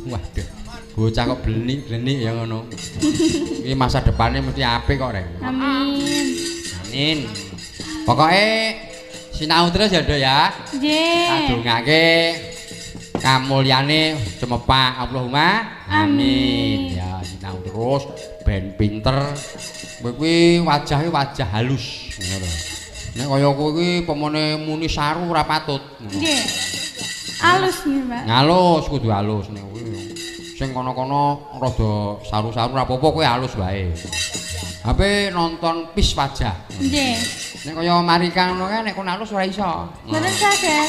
Waduh. Bocah kok blenik-blenik ya ngono. Iki masa depannya mesti apik kok, Reng. Amin. Amin. Pokoke sinau terus ya, Nduk ya. Nggih. Tak dongake kamulyane cemepak Allahumma amin. Ya, sinau terus ben pinter. Kowe kuwi wajahe wajah halus ngono lho. Nek kaya kowe kuwi pemone muni saru ora patut. Nggih. Halus nggih, Pak. Halus kudu halus nek kuwi. Sing kono-kono rada saru-saru ora apa-apa kowe halus wae. Ape nonton pis wajah. Nggih. Nek kaya Marika ngono kae nek kon halus ora iso. Mboten saged.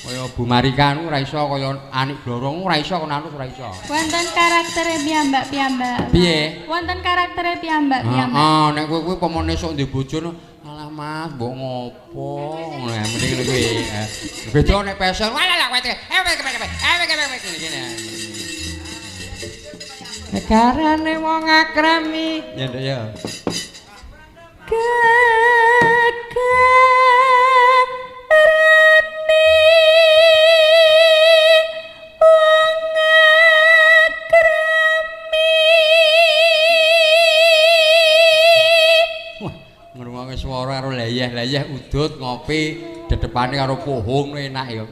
Kaya Bu Marika ngono ora iso, kaya Anik Blorong ora iso kon halus ora iso. Wonten karaktere piyambak-piyambak. Piye? Wonten karaktere piyambak-piyambak. Heeh, nek kowe kuwi pemone sok ndek bojo alah Mas, mbok ngopo ngono ya mending ngono kuwi. Beda nek pesel, walah kowe ngene. Negarane wong akrami. Ya nduk ya. Gegarane wong akrami. Wah, ngrungokke swara karo leyeh-leyeh udut ngopi dedepane karo pohong enak ya.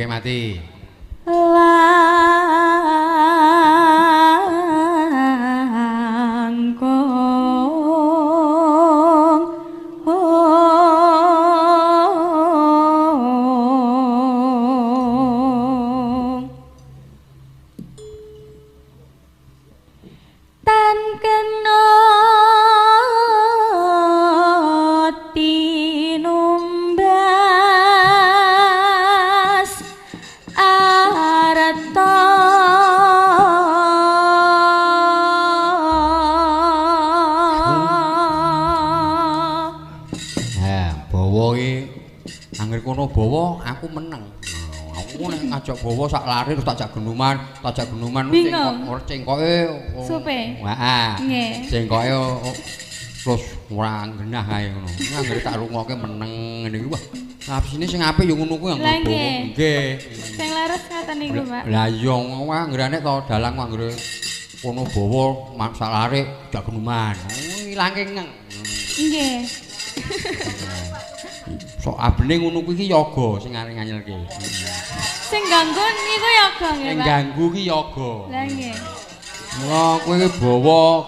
Mati. Langkung tan kena tinumbas arta. Ha, bawa iki angger kono bawa aku meneng. Aku nek ngajak bawa sak lari terus tak jak genuman cengkoke supe. Heeh. Nggih. Cengkoke terus ora genah kae ngono. Angger tak rungokke meneng ngene iki wah. Abisine sing apik ya ngono kuwi Lah angger bawa. nggih. Nggih. Sing leres ngaten niku, Pak. Lah iya anggerane to dalang anggere kono bawa sak lari jak genuman. Ilange ngeng. Nggih. Sok abene ngono kuwi iki yoga sing arep nganyelke. Sing ganggu niku yoga nggih, Sing Pak. ganggu ki yoga. Lah nggih. Mula kowe iki bawa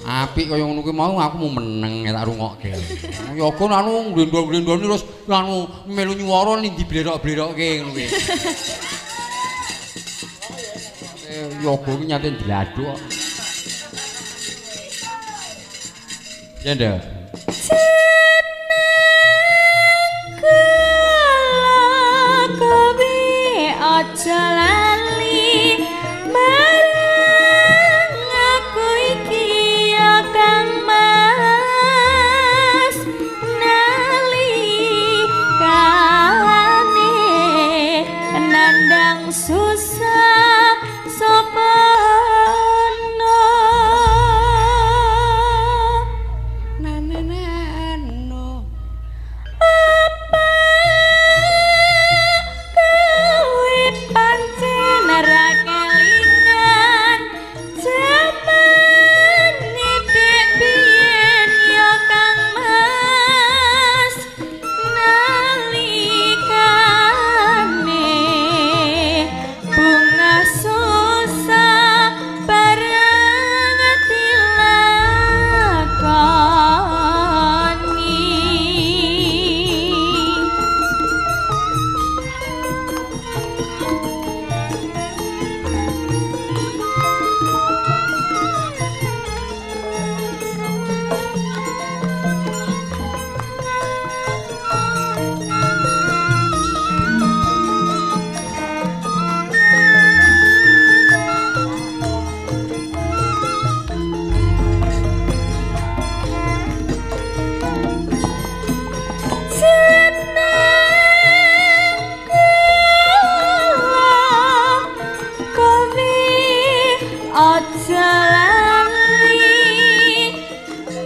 apik kaya ngono kuwi mau aku mau meneng tak rungokke. Yoga anu glendho-glendhone terus anu melu nyuwara ning diblerok-blerokke ngono kuwi. Yoga iki nyate ndladuk kok. Ya ndak. Kowe aja lali marang aku iki ya Kang Mas nalikane nandang susah sapa ana nanenano apa kowe pancen ra kelingan jaman dek biyen ya Kang Mas nalikane bunga susah bareng dilakoni. Seneng kula kowe aja lali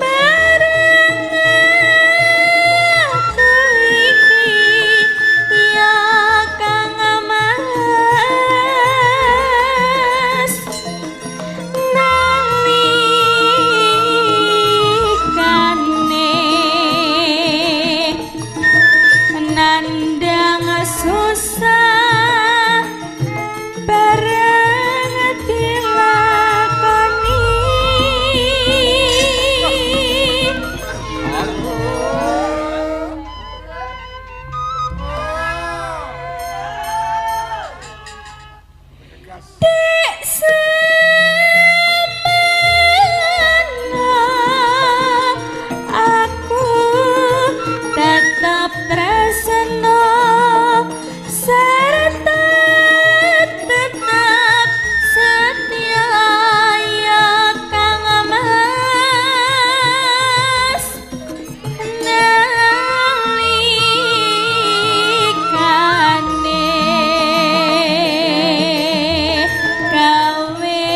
marang aku iki ya Kang Mas nalikane nandang susah bareng dilakoni. Dek semana aku tetap tresno serta tetap setia ya Kang Mas nalikane gawe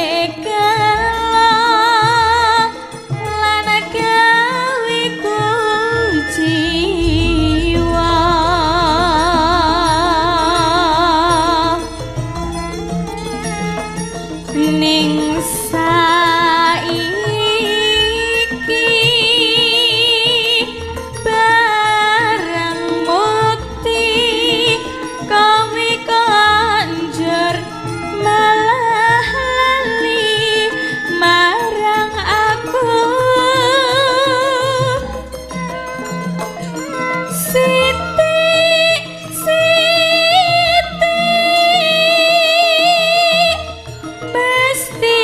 gelo lan gawe kuciwa. Ning saiki barang mukti kowe konjur malah lali marang aku. Siti siti mesti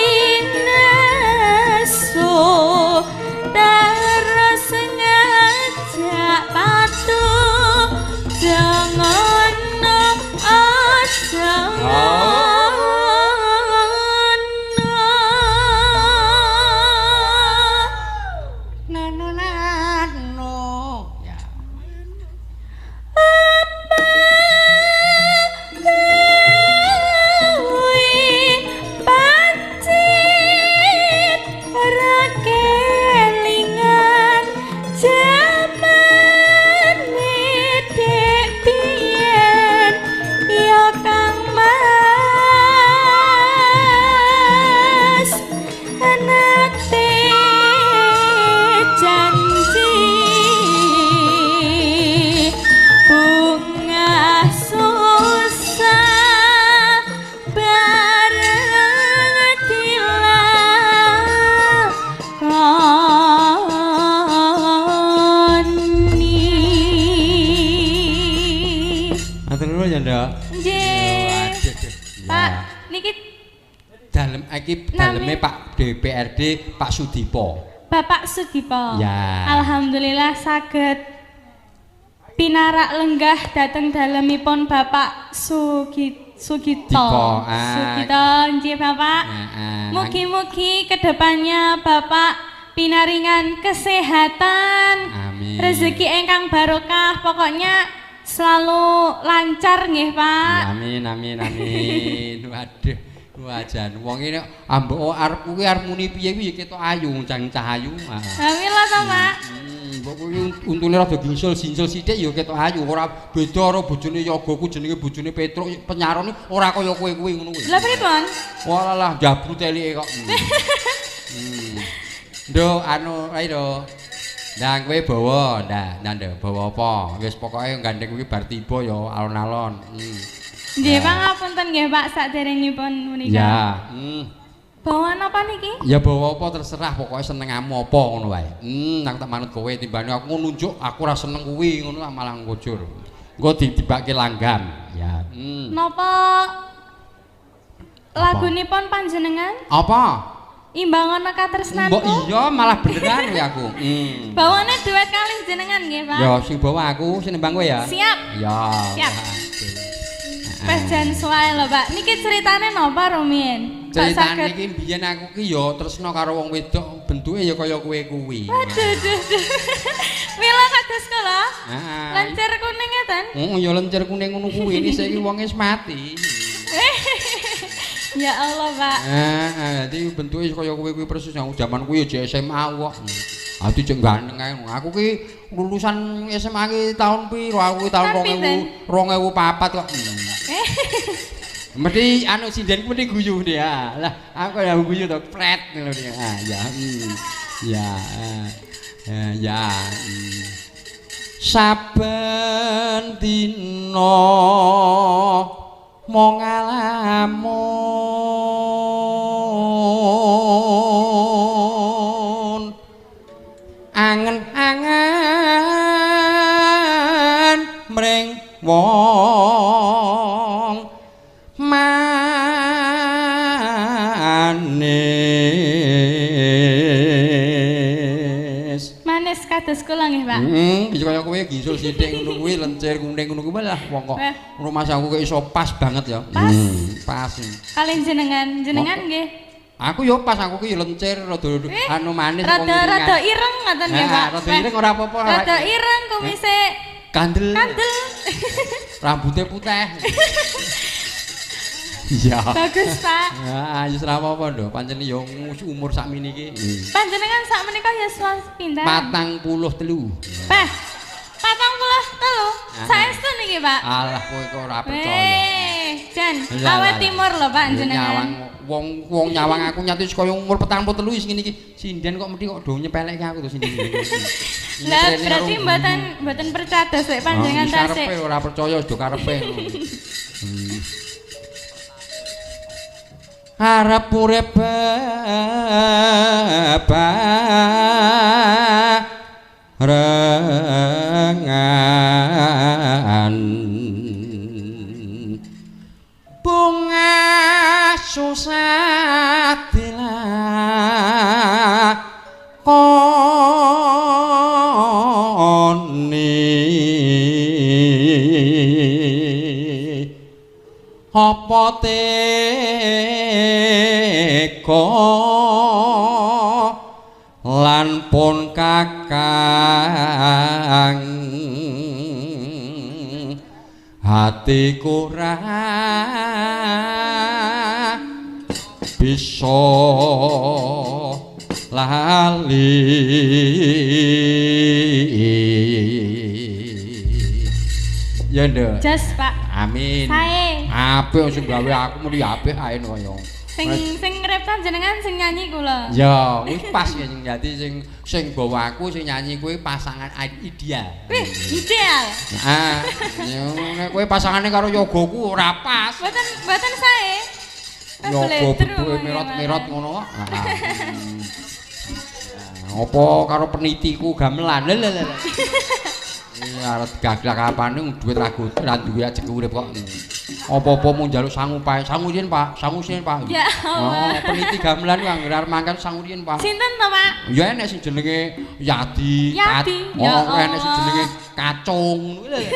Dalem iki daleme Pak DPRD Pak Sudipo. Bapak Sudipo. Ya. Alhamdulillah saged pinarak lenggah dateng dalemipun Bapak Sugito. Sugito nggih Bapak. Mugi-mugi kedepannya Bapak pinaringan kesehatan. Amin. Rezeki ingkang barokah, pokoknya selalu lancar nggih Pak. Amin amin amin. Waduh. Wah jan wong iki ambek arep kuwi arep muni piye kuwi ya ketok ayu cah ayu. Amin lho to Pak. Mbok kuwi untune rada gingsul-gingsul sithik ya ketok ayu, ora beda karo bojone yogaku jenenge bojone Petruk penyarone ora kaya kowe kuwi ngono kuwi. Lha pripun? Walah jabru telike kok. Nduk anu ae lho. Ndang kowe bawa, ndak ndang bawa apa? Wis pokoke gandeng kuwi bar tiba ya alon-alon. Nggih, Pak, ngapunten nggih, Pak, saderengipun menika. Ya. Bawa napa niki? Ya bawa apa terserah, pokoke senengamu apa ngono wae. Nang tak manut kowe timbane aku nunjuk aku ora seneng kuwi ngono malah ngujur. Engko ditibake langgam. Ya. Napa lagunipun panjenengan? Apa? Imbangono katresnanku. Mbok iya malah beneran kuwi aku. Bawane duet kalih jenengan nggih, Pak. Ya sing bawa aku, sing nembang kowe ya. Siap. Ya. Siap. Wes jan suwae lho, Pak. Niki ceritane napa rumiyin? Ceritane iki mbiyen aku ki ya tresna karo wong wedok bentuke ya kaya kowe kuwi. Waduh duh. Mila kados kula. Lencir kuning ngeten. Heeh, ya lencir kuning ngono kuwi. Iki saiki wonge wis mati. Ya Allah, Pak. Heeh, dadi bentuke kaya kowe kuwi persis aku jaman kuwi ya SMA kok. Ati cek ganteng ae. Aku ki lulusan SMA ki tahun piro? Aku ki tahun 2004 kok. Mesti anu sindenku mesti guyu dia. Lah aku ya guyu to, pret ngono dia. Ah ya. Ya. Ya. Saben dina mung ngalamun angen-angen mring wong manis. Manis kados kula nggih, Pak. Bisa kaya kowe gisul sithik ngono kuwi, lencir kuning ngono kuwi lah wong kok rumah aku kok iso pas banget ya. Pas. Pas. Kalih jenengan, jenengan nggih. Aku yo pas, aku ki lencir rada anu manis wong iringan. Rada ireng ngoten nggih, Pak. Rada ireng ora apa-apa. Rada ireng kumise kandel. Kandel. Rambutnya putih. Iya. Bagus, Pak. Ya, wis ora apa-apa, Nduk. Pancen yo umur sakmene iki. Panjenengan sakmenika ya pinten? 43. Peh. 43. Saestu niki, Pak. Alah, kowe kok ora percaya. Jan, awet timur lho, Pak, jenengan. Nyawang wong nyawang aku nyati kaya umur 43 wis ngene iki. Sinden kok mesti kok do nyepelekke aku to sinden. Lah berarti mboten percados lek panjenengan tasik. Karepe ora percaya do karepe. Arep urip barengan bunga susah dilakoni apa teka lan pun kakang hatiku ra bisa lali. Ya nduk. Jos, Pak. Amin. Sae. Apik sing gawe aku muni apik ae kaya. Sing sing ngrepta jenengan sing nyanyi kula. Ya, wis pas ya sing dadi sing sing bawa aku sing nyanyi kuwi pasangan ideal. Wih, ideal. Heeh. Nek kowe pasangane karo yogaku ora pas. Mboten mboten sae. Yoga bentuke merot-merot ngono kok. Heeh. Apa karo penitiku gamelan. Lha lha. Iya, arep gaglak apane duit ra duwe ajeng urip kok. Apa-apa mung njaluk sangu pae. Sangu riyen, Pak. Sangu riyen, Pak. Ya Allah. Oh, peniti gamelan ku anggere arep mangkat sangu riyen, Pak. Sinten to, Pak? Ya enek sing jenenge Yadi. Yadi. Ya Oh, enek sing Allah. jenenge Kacung. Ngono lho.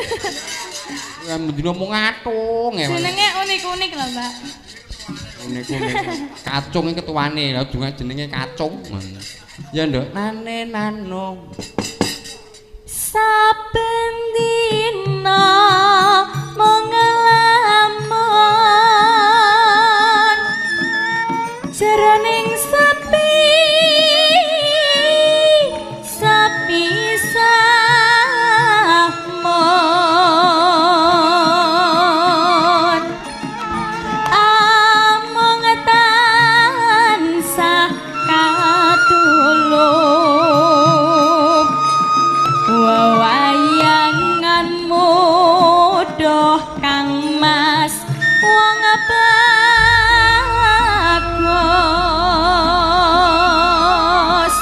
Ya mendina mung ngatung. Jenenge unik-unik lho, Pak. Unik-unik. Kacung iki ketuane, lha dungan jenenge Kacung. Ya, Nduk. Nane nano. Saben dina mung nglamun jroning sepi sepi samon amung tansah katulung wayangan muda Kang Mas wong bagus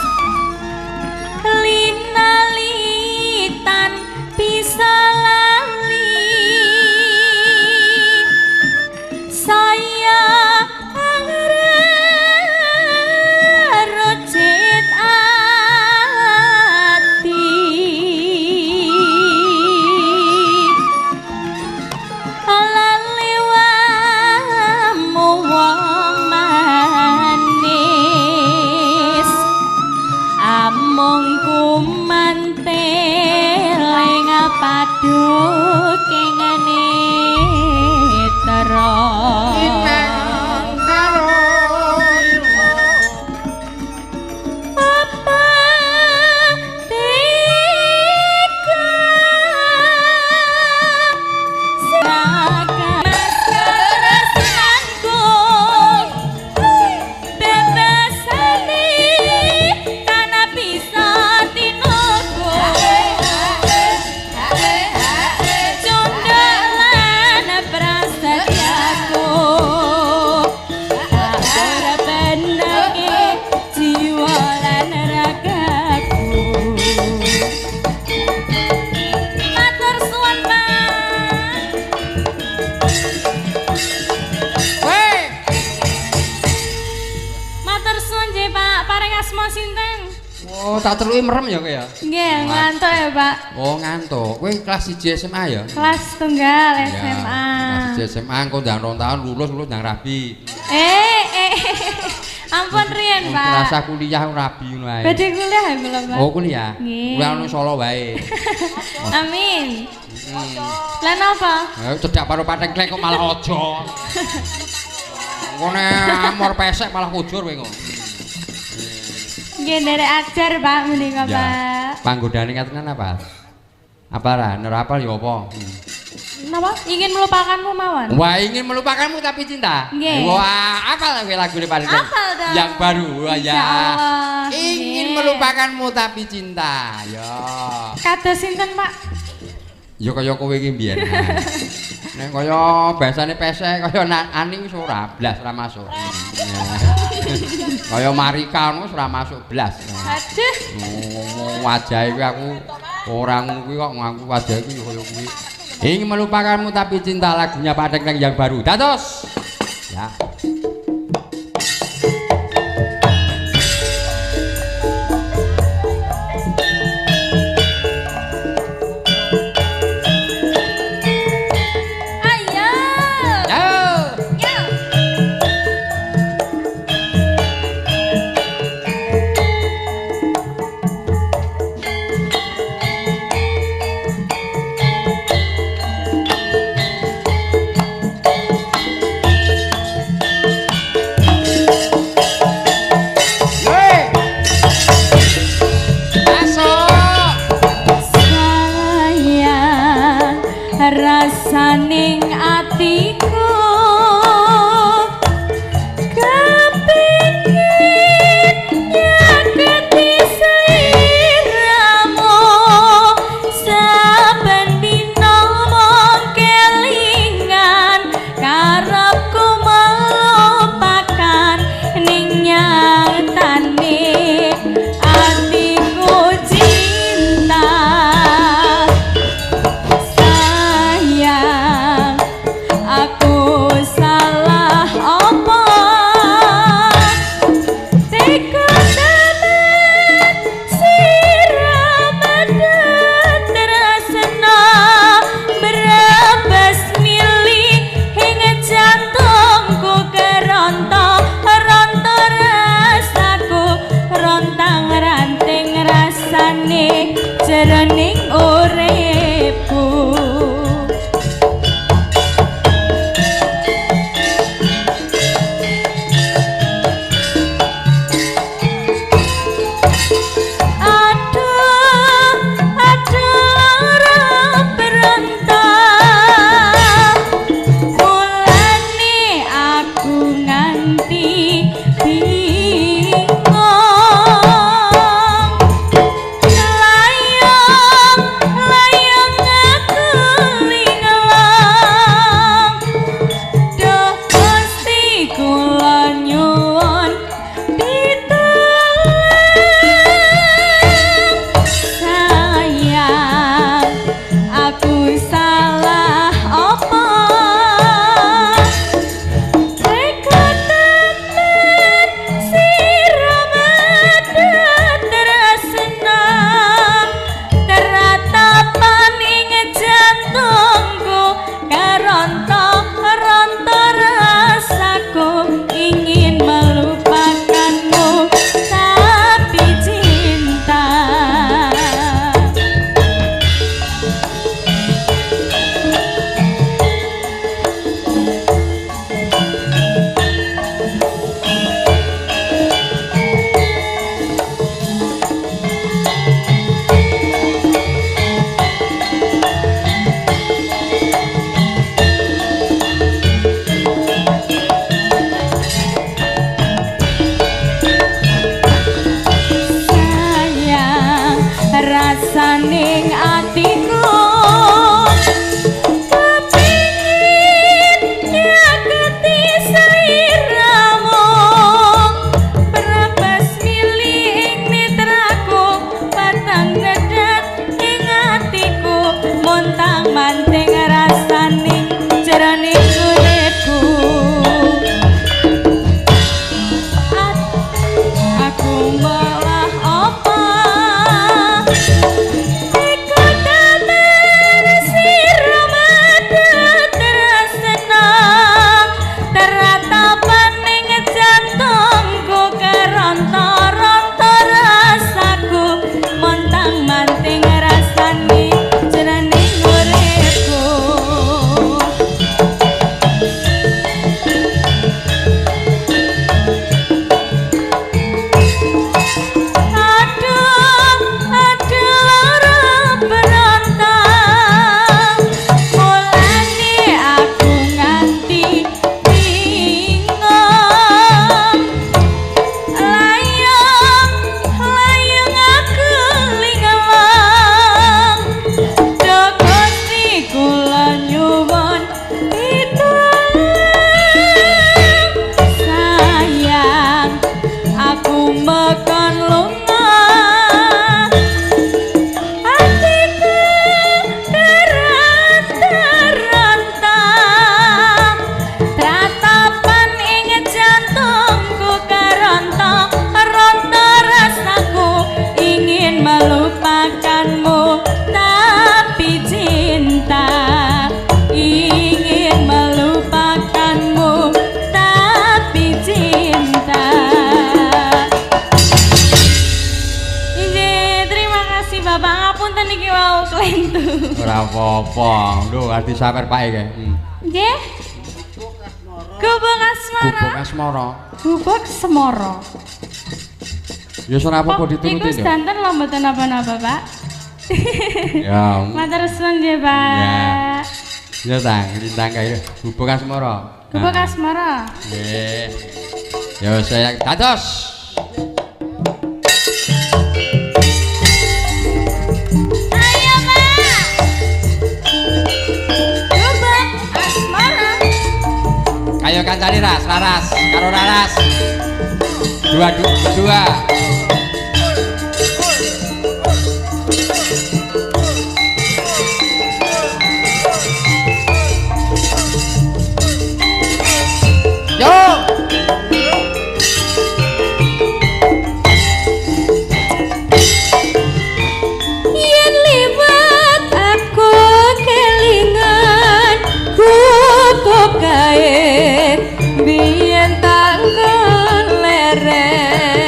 linalitan bisa lali saya angrocit ati laliwamu wong manis amung kumanteling paduking netra. Apa tega katresnanku bebasane tanah bisa tinuku cundhalan prasetyaku tak ora benake jiwa lan ragaku. Matur suwun, Pak. Weh. Matur suwun nggih, Pak. Paring asma sinten? Oh, tak celuki merem ya kowe ya? Nggih, ngantuk ya, Pak. Oh, ngantuk. Kowe kelas 1 SMA ya? Kelas tunggal Ya, SMA. Kelas 1 SMA engko ndang 2 tahun lulus lulus ndang rabi. Eh, eh. Ampun riyen, Pak. Rasa kuliah rabi ngono ae. Badhe kuliah ya kula, Pak. Oh, kuliah. Nggih. Kuliah nang Solo wae. Amin. Lah napa? Eh, cedak karo patengklek kok malah aja. Engko nek amor pesek malah kujur kowe kok. Nggih nderek ajar, Pak, menika, Ya. Pak. Panggodane ngatenan apa? Apa ra? Nek ora apal ya apa? Napa? Ingin melupakanmu mawon. Wah, ingin melupakanmu tapi cinta. Nggih. Wah, apal kowe lagune Pak Deden? Apal dong. Yang baru. Wah, ya. Insya Allah. Ingin Nggih. melupakanmu tapi cinta. Ya. Kados sinten, Pak? Ya kaya kowe iki mbiyen. Nek kaya bahasane pesek kaya ani wis ora blas ora masuk. Kaya Marika ngono wis ora masuk blas. Aduh. Wajahe kuwi aku ora ngono kuwi kok ngaku wajahe kuwi kaya kuwi. Ingin melupakanmu tapi cinta lagunya Pak Tengkleng yang baru. Dados. Ya. Ayo. Yo. Yo. Ayo. Mbok apa iku temen sira madha tresna teratapan ning jantungku keronto-ronto rasaku montang-manting rasane jroning uripku. Aduh, aduh lara berontak, mulane aku nganti bingung. Layang, layang aku lingelang, duh Gusti kula nyuwun pitulung. Sayang, aku mekon lunga, hatiku keronta-ronta, tratapan ing jantungku keronta-ronta rasaku ingin melupakanmu tapi cinta, ingin melupakanmu tapi cinta. Inggih, terima kasih Bapak. Ngapunten iki wau klentu. Ora apa-apa. Lho, arti sawer Pak iki. Nggih. Gubuk Asmara. Gubuk Asmara. Gubuk Semara. Ya ora apa-apa Oh, dituruti niku ya. sedanten lho mboten napa-napa, Pak. Ya. Matur suwun nggih, Pak. Ya tang, lintang kae Gubuk Asmara. Gubuk Asmara. Nggih. Ya saya dados. Ayo, Pak. Gubuk Asmara. Ayo kancane Ras, Raras, karo Raras. Dua, dua, dua. Yo. Yen liwat aku kelingan gubuk kae biyen tanggon leren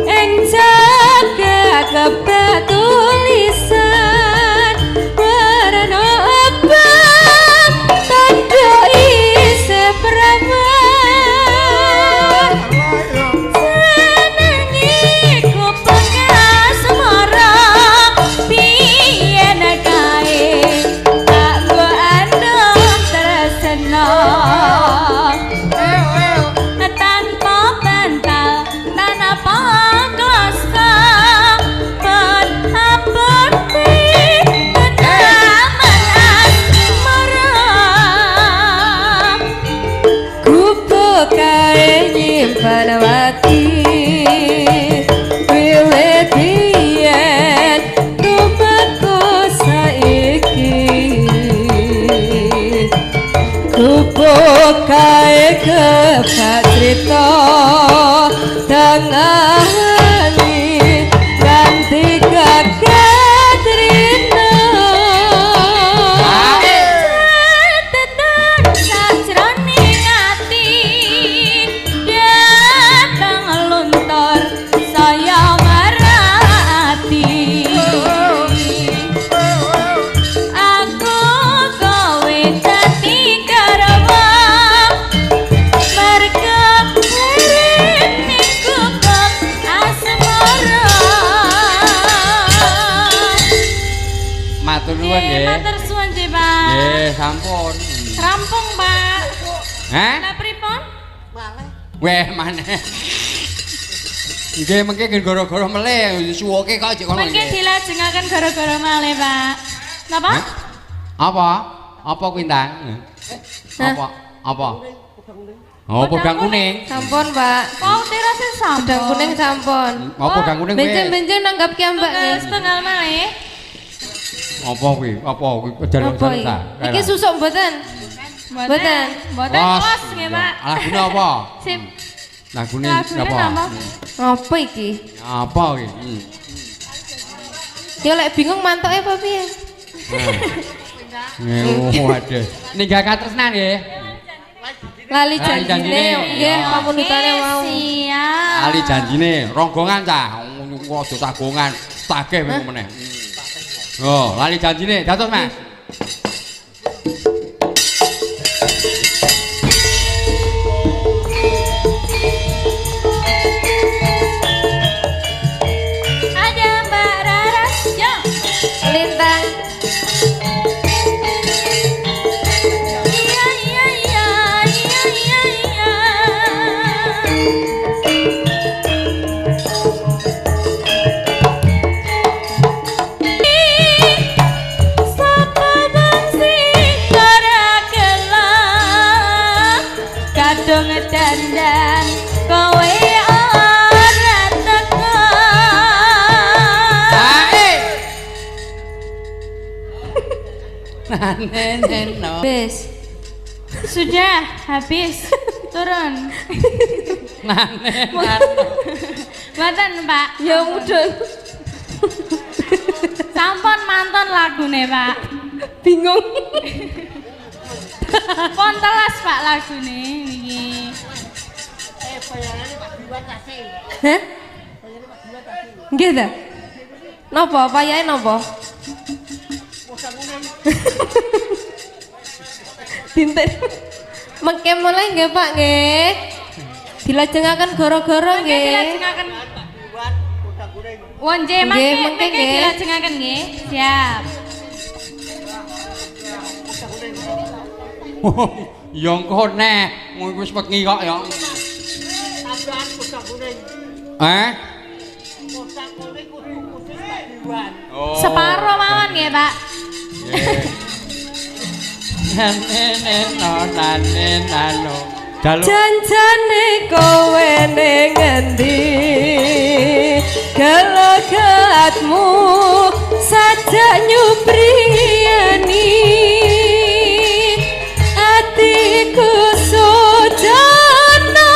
ing jagat kebatulisan warna abang tandha isih prawan. Jenenge Gubuk Asmara biyen kae tak nggo andhong tresna tanpa bantal tanpa kloso pun abote tenaman asmara. Gubuk kae nyimpen wati wiwit biyen tumeka saiki. Gubuk kae kebak crita tengahani ganti gagat rina. Catetan sajroning ati dateng luntur saya marati. Aku kowe dadi garwa merga leren Gubuk Asmara. Matur nuwun Nggih, nggih. matur suwun nggih, Pak. Nggih, sampun. Rampung, Pak. Hah? Lah pripun? Weh, maneh. Nggih, mengke nggih gara-gara melih suwoke kok jek kono Mengke nggih. dilajengaken gara-gara malih, Pak. Napa? Hah? Apa? Apa kuwi, Tang? Apa? Apa? Oh, podang kuning. Sampun, Pak. Wau tirase sampun. Podang kuning sampun. Apa podang kuning kuwi? Benjing-benjing nanggap ki mbak Tunggal nggih. setunggal malih. Apa kuwi? Apa kuwi? Jaluk Apa iki? ta? Iki susuk mboten? Mboten. Mboten los nggih, Pak. Lagune apa? Sip. Lagune apa? Apa iki? Apa iki? Ya lek bingung mantoke apa piye? Waduh. Ninggal katresnan nggih. Lali janjine nggih pamundutane wau. Siap. Lali janjine ronggongan cah. Aja sagongan, tagih meneh. Oh, lali janjine dados Mas. Ada Mbak Raras, yo. Lintang. Iya iya iya iya iya iya. Sapa wong sing ora gelem kadung dandan kowe ora teko. Ae. Neno. Wis. Sudah habis. Turun. Nane. Mboten, Pak. Ya mudhun. Sampun manton lagune, Pak. Bingung. Pun telas, Pak, lagune niki. Hah? Nggih ta? Napa payahe napa? Dinten. Mengke mulai nggih Pak nggih. Dilajengaken goro-goro Mangke nggih. dilajengaken. Wonje mangke Nggih, mangke mangke nggih. dilajengaken nggih. Siap. Ya engko neh, wis wengi kok ya. Eh? Oh. Separo mawon nggih, Pak. Nane nane nano. Jaluk. Janjane kowe ning ngendi? Gelagatmu sajak nyupriyani. Atiku sujana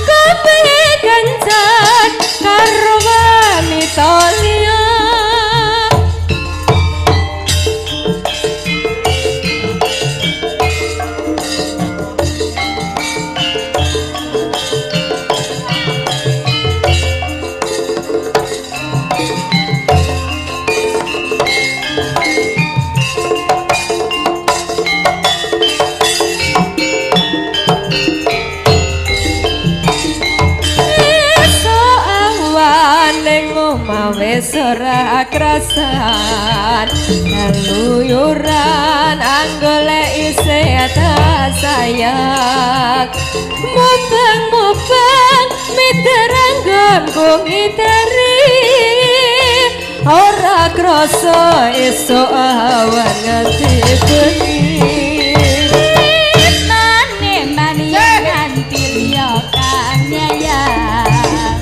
kowe kencan karo wanita liya. Esuk awan ning omah wis ora krasan, keluyuran anggolek isih sayang. Mubeng-mubeng miter anggonku ngiteri, ora krasa esuk awan nganti bengi. Mane mane nganti liya kang nyayang.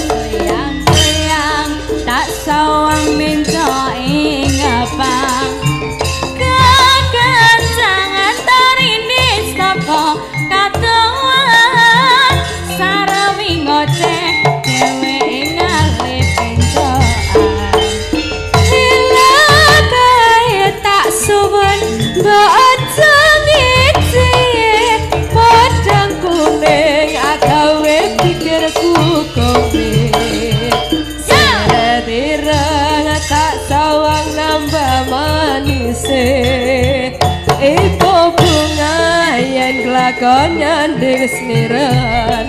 Goyang-goyang tak sawang minta ing ngepang. Kekencangan tarine saka katuan, sarawi ngoceh dhewe ngalih pencoan. Hilang kae tak suwun mbok aja ngece, podang kuning agawe pikirku kowe. Setireng tak sawang nambah manise, iku bunga yen kelakon nyanding seniran.